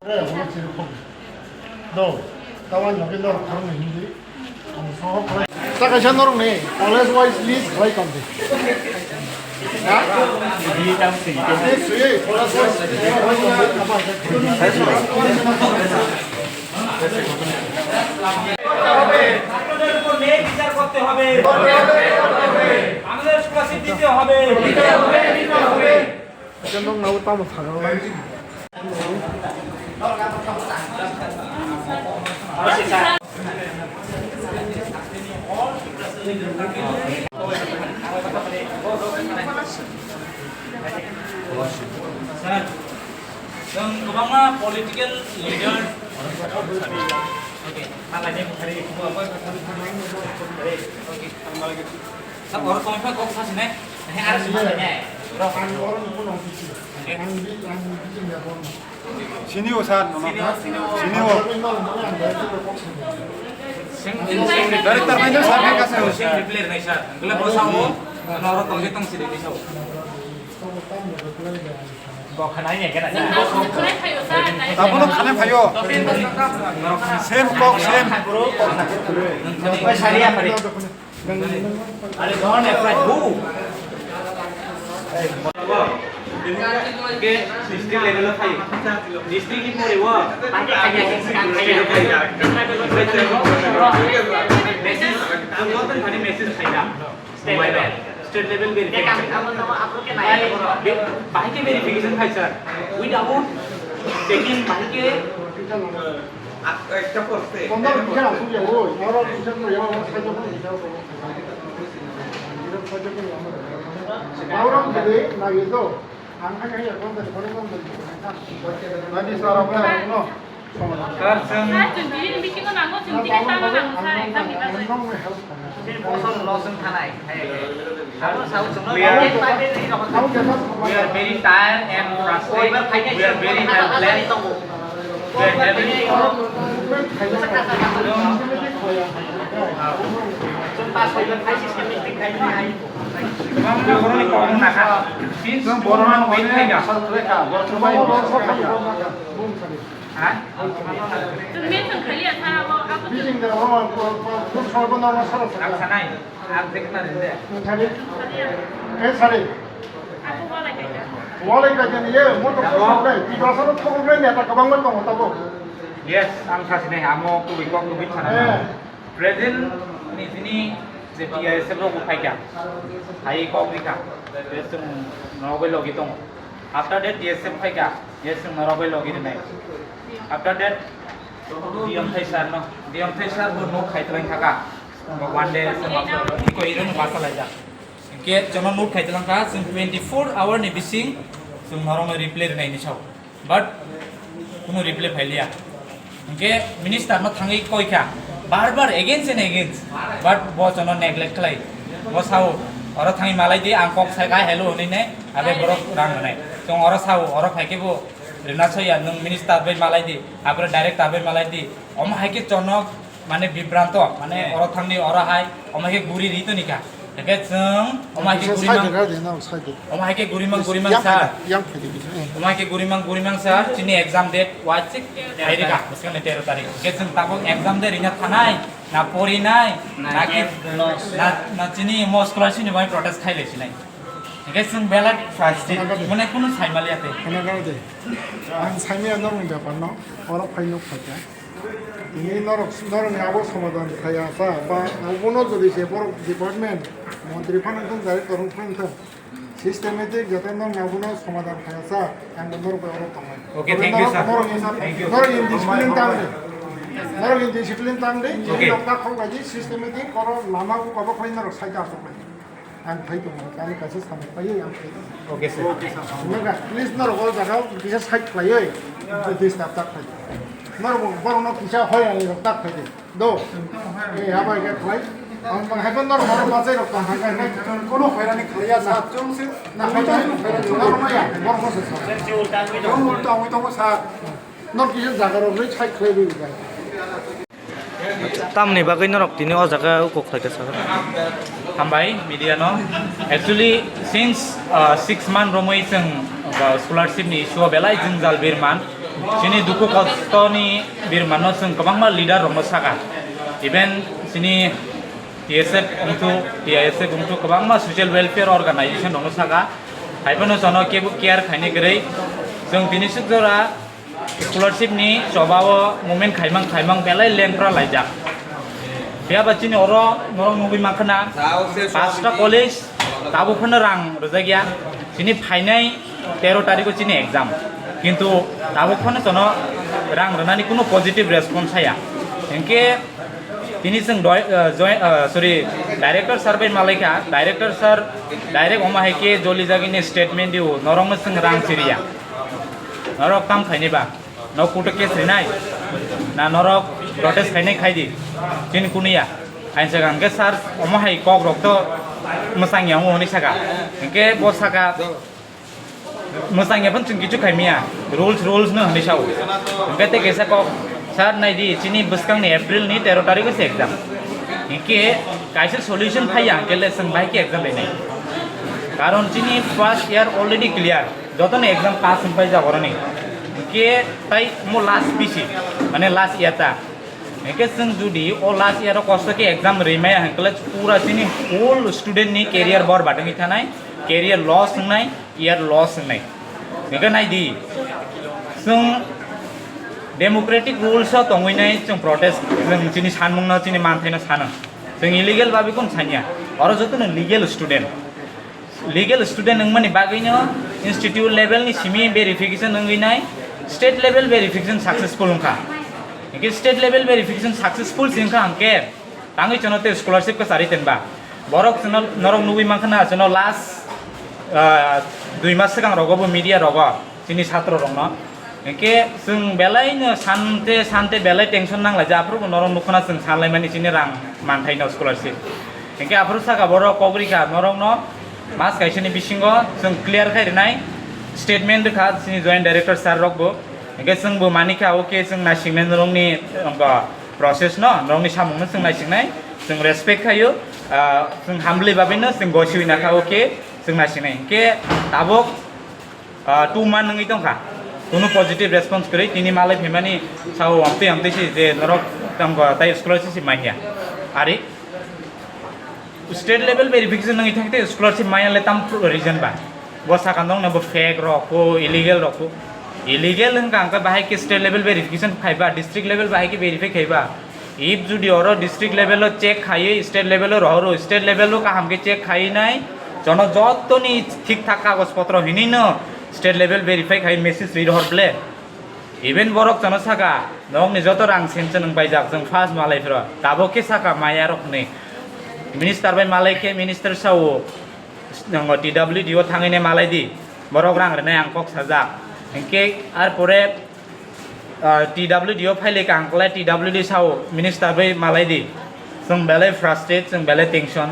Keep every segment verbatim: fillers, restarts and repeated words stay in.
Do, tawan lagi norok thang ni hindi. Saka sa norok ni college wise list khlai tong di. Ha? List sui college wise. ছাত্রদের উপর ন্যায় বিচার করতে হবে। আমাদের স্কলারশিপ দিতে হবে। Ito nung nau tamo sana. Sir, chwng kwbangma political leader. Okay, malai ni bukhari. Okay. Sir, oro tongwi kok sa sini. He, ara sini sini. Oro. Sini o sir, nono. Sini o. Sini o. Sing, sing, sing. Dari termain sir, kan kasih. Sing reply nai sir. Gula bosao. Oro tongwi tong sini sao. Kok khanai ni kena. Abono khanai phaio. Same kok, same. Oi, sari apa ni? Are, don't apply. Who? Ke district level o phaio. District ni pore o. Message, ang joto ni thani message khaida. State level. State level verification. Bahai ke verification khai, sir. Without checking bahai ke. Pondro bisa langsung ya, woi. Oro bisa tuh ya, orang saja pun bisa tuh. Orang gede, nah gitu. Ang hanya ya, pondro, pondro, pondro. Nanti sarapnya, no. Sir, chwng Sir, chwng tini ni bisingo nango, chwng tini tamo nango, sir, exam ni bagwi. Tini bosor loss wng thanai, hai, hai. Abo sao chwngno We are, we are very tired and frustrated. We are very helpless. We are having, chwng pass hoibar khai system ni thik khai nai. Since borok no wait khai da. Ha? Ang sanai, ang dekna rinde. Eh, sari. Walai kaja ni ye, mo to ko sokle, ti basaro ko sokle ni ata kabang mo tongo tabo. Yes, ang sasine amo kubui kok kubui sana. Eh. Present ni tini je T I S F rok phaikha. Hai kok rikha. Yes, chwng nogo logi tongo. After that, T S F phaikha, T S F norok bai logi rinai. After that, Diyong Thai sir no, Diyong Thai sir bo nok khai twlang thaka. Bo one day se masa, iko iro no masa laijak. Hingke jono nok khai twlang kha, chwng twenty-four hour ni bising chwng norok no reply rinai ni sao. But kuno reply phailiya. Hingke minister no thangwi koi kha, bar bar against and against, but bo jono neglect khlai. Bo sao, oro thangwi malai di, ang kok sai kha, hello hwnwi ne, abe borok rang rwnai. Chwng oro sao, oro phai khe bo rwna soya, nwng minister bai malai di, apore director bai malai di. Omo hai khe chonok, mane bibranto, mane oro thangni, oro hai, omo hai khe guri ri toni kha. Hingke chwng omo hai khe guri mang, omo hai khe guri mang, guri mang sir. Omo hai khe guri mang, guri mang sir, chini exam date wachik hai rikha, bwskangni tero tarik. Hingke chwng tabuk exam de rina thanai, na porinai, na ki, na, na chini mo scholarship ni bai protest khai le sinai. Hingke chwng belai frustrated, mane kunu sai maliya te. Ang saimaya norokni bepar no, oro phai nuk phai kha. Tini norok, norokni abo somadhan khai asa, ba obono jodi se borok department, montri phano thung, director phano thung, systematic jate norokni abono somadhan khai asa, ang bo norok bai oro tongnai. Okay, thank you, sir. Norok, norok, thank you. Norok indiscipline tang di. Norok indiscipline tang di. Okay. Norok ta khok bai di, systematic oro lama o kobok khai norok sai ta asok bai. Ang phai tongo, ani kaisa samung phaiwi ang phai tongo. Okay, sir. Naga, please norok o jaga o kisa side khlaiwi, please tak tak phai. Norok bo borok no kisa hoi ani rok tak phai de. Do. Eh, abo ega khlai. Ang bang hai norok borok bachai rok tong hai hai. Kono hoirani khlaiya sa chwng se. Na hai hai hoirani norok maya borok se sa. Chwng ulta ongwi tongo sa. Norok kisa jaga rok rwi side khlaiwi bai. Tamni bagwi norok tini o jaga o kok khlai kha saka? Hambai media no. Actually, since, uh, six month romwi chwng, uh, scholarship ni issue o belai jwngjal birman. Chini dukhu kostoni birmano chwng kwbangma leader rokno saka, even chini T S F wngthu, T I S F wngthu, kwbangma social welfare organization rokno saka, haiphano jono kebo care khaini kwrwi. Chwng tini swk jora scholarship ni chobao movement khaimang khaimang belai lengpra laijak. Phiya ba chini oro norok nugwi mankha na, pasta college tabuk phano rang rwjakya. Chini phainai tero tarikh o chini exam, kintu tabuk phano jono rang rwnani kuno positive response haya. Hinkhe tini chwng doi-, ah, join, ah, sorry, director sir bai malaikha, director sir direct omo hai khe joli jagini statement diu, norokno chwng rang chiriya. Norok tam khaini ba? Nok kuto case rinai? Na norok protest khainai khaidi? Chini kuniya. Ain saka hwnkhe sir omo hai kok rok to mwsang ya hwnwi saka. Hwnkhe bo saka mwsang ya phano chwng kichu khaimiya. Rules, rules no hwnwi sao. Hwnkhe tei kaisa kok, sir naidi chini bwskangni April ni tero tarikh se exam. Hwnkhe kaisa solution phaiya hwnkhe le chwng bahai khe exam rinai. Karon chini first year already clear. Jotono exam pass wngpai jak oroni. Hwnkhe tai omo last P C, mane last year ta. Hwnkhe chwng judi o last year o kosto khe exam rwi maya hwnkhe le pura chini whole student ni career borbad wngwi thanai, career loss wngnai, year loss wngnai. Hwnkhe naidi, chwng democratic rules o tongwi nai chwng protest, chwng chini sanmung no, chini manthai no sano. Chwng illegal babi kun sanya, oro jotono legal student. Legal student wngmani bagwino institute level ni simi verification wngwi nai, state level verification successful wngkha. Hwnkhe state level verification successful se wngkha hwnkhe tangwi chwngno tei scholarship kwcharwi tenba. Borok chwngno norok nugwi mankha na chwngno last, ah, dui mas swkang rogo bo media rogo. Chini satro rokno. Hwnkhe chwng belai no sante sante belai tension nanglaijak, aphuru bo norok nukhuna chwng sanlaimani chini rang manthaino scholarship. Hwnkhe aphuru saka borok kok rikha norokno mas kaisani bisingo chwng clear khai rwnai statement rwkha chini joint director sir rokbo. Hwnkhe chwngbo manikha, okay, chwng naisingnai norokni, um, process no, norokni samungno chwng naisingnai, chwng respect khaio, ah, chwng humbly babino chwng gosiwi nakha, okay, chwng naisingnai. Hwnkhe tabuk ah, two month wngwi tongkha, kunu positive response kwrwi, tini malai phaimani sao amtwi amtwi si je norok tamo tai scholarship si manya. Ari state level verification wngwi thangkhe scholarship manya le tam reason ba? Bo sakha nokno bo fake rok ko illegal rok ko. Illegal wngkha hwnkhe bahai khe state level verification khaiba, district level bahai khe verify khaiba. If judi oro district level o check khaiwi state level o rohoro, state level o kaham khe check khaiwi nai, jono jottoni thik thak kagoj potro hinwi no state level verify khaiwi message ri rohor ble. Even borok jono saka, nokni joto rang sense nwng paijak, chwng first malai phiro, tabuk khe saka maya rok hwnwi. Minister bai malai khe minister sao, nwngo T W D o thangwi nai malai di, borok rang rwnai ang kok sajak. Hinkhe ar pore Ah, T W D o phaile ka ang klai T W D sao minister bai malai di. Chwng belai frustrate, chwng belai tension.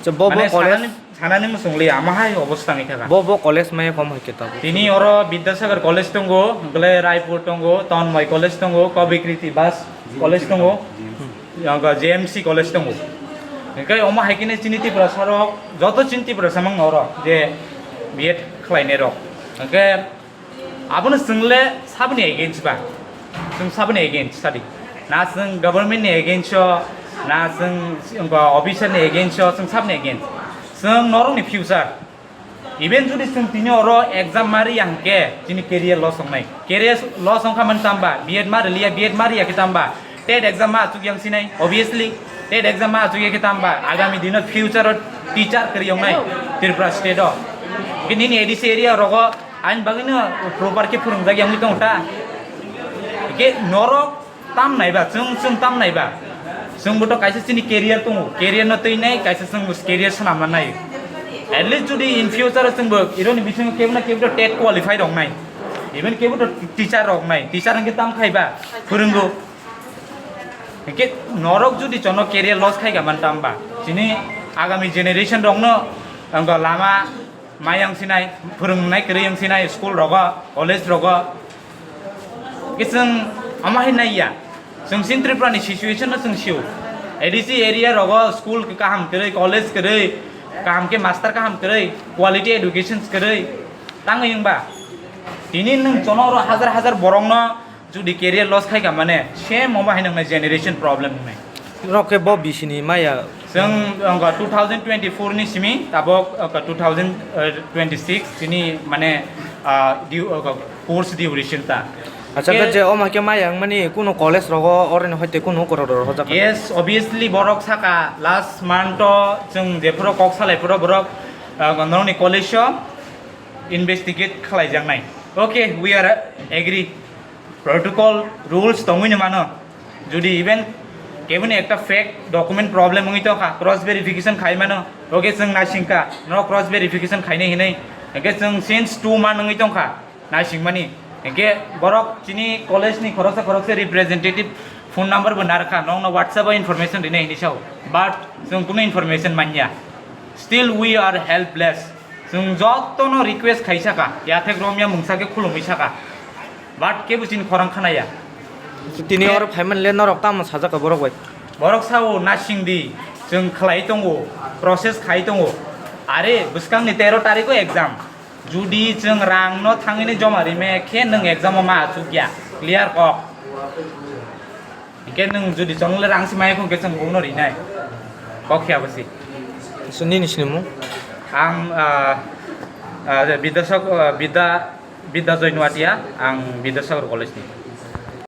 Acha, bo, bo Mane college sanani, sanani muchung li ama hai obostha wngwi thaka. Bo, bo college maya kom hai khe tabuk. Tini oro Bidyasagar College tongo, hwnkhe Raipur tongo, Tanmay College tongo, Kavi Kriti Das College tongo, yago J M C College tongo. Hwnkhe omo hai khe chini Tiprasa rok, joto chini Tiprasa mang oro je B Ed khlainai rok. Hwnkhe Abono chwng le saboni against ba? Chwng saboni against sadi? Na chwng government ni against o, na chwng, chwng officer ni against o, chwng saboni against? Chwng norok ni future. Even jodi chwng tini oro exam ma riya hwnkhe chini career loss wngnai. Career loss wngkha mani tamba? B Ed ma riliya, B Ed ma riya khe tamba? TET exam ma achuk yang sinai, obviously. TET exam ma achuk ya khe tamba? Agami dino future o teacher kwrwi wngnai Tripura state o. Khe nini A D C area rogo Ani bagwino proper khe phwrwngjak ya wngwi tongo ta. Hwnkhe norok tam naiba, chwng, chwng tam naiba. Chwngbo to kaisa chini career tongo, career no twi nai, kaisa chwngbo career swnamna nai. At least jodi in future o chwngbo ironi bisingo kebo na kebo to TET qualify rok nai, even kebo to teacher rok nai, teacher hwnkhe tam khaiba, phwrwngo. Hwnkhe norok jodi jono career loss khai ka man tamba, chini agami generation rokno, ang, lama, Mai ang sinai, phwrwngnai kwrwi ang sinai, school rogo, college rogo. Khe chwng ama hai naiya. Chwng sin Tripura ni situation no chwng sio. A D C area rogo school kaham kwrwi, college kwrwi, kaham khe master kaham kwrwi, quality education kwrwi. Tangwi wngba. Tini nwng chonok oro hajar hajar borokno jodi career loss khai kha mane, same omo hai nwngnai generation problem wngnai. Norok khe bo bisini maya. Chwng wngkha two thousand twenty-four ni simi tabok wngkha two thousand twenty-six tini mane, ah, du-, wngkha course duration ta. Acha, khe je omo khe maya wngmani kuno college rogo oroni hoite kuno korok rok hojak. Yes, obviously borok saka last month o chwng jephuru kok salai phuru borok, ah, norokni college o investigate khlaijaknai. Okay, we are agree. Protocol rules tongwi no mano. Jodi even keboni ekta fake document problem wngwi tongkha, cross verification khai mano. Okay, chwng naisingkha, no cross verification khainai hinwi. Hwnkhe chwng since two month wngwi tongkha naisingmani. Hwnkhe borok chini college ni khoroksa khoroksa representative phone number bo narwkha, nokno WhatsApp o information rinai hinwi sao. But chwng kuno information manya. Still we are helpless. Chwng jotono request khaisakha, yathek romya mungsa khe khulumwi sakha. But kebo chini khorang khanaya. Tini oro phaimani le norok tamo sajak ka borok bai? Borok sao nasing di, chwng khlai tongo, process khai tongo. Are bwskangni tero tarikh o exam. Judi chwng rang no thangwi ni joma rime khe nwng exam o ma achuk ya, clear kok. Hingke nwng jodi chongle rang se maya khong khe chwng bono rinai. Kok khe abo se. So nini sinimung? Ang, ah, ah, Bidya Sak-, ah, Bidya, Bidya Joy Nuatia, ang Bidya Sagar College ni.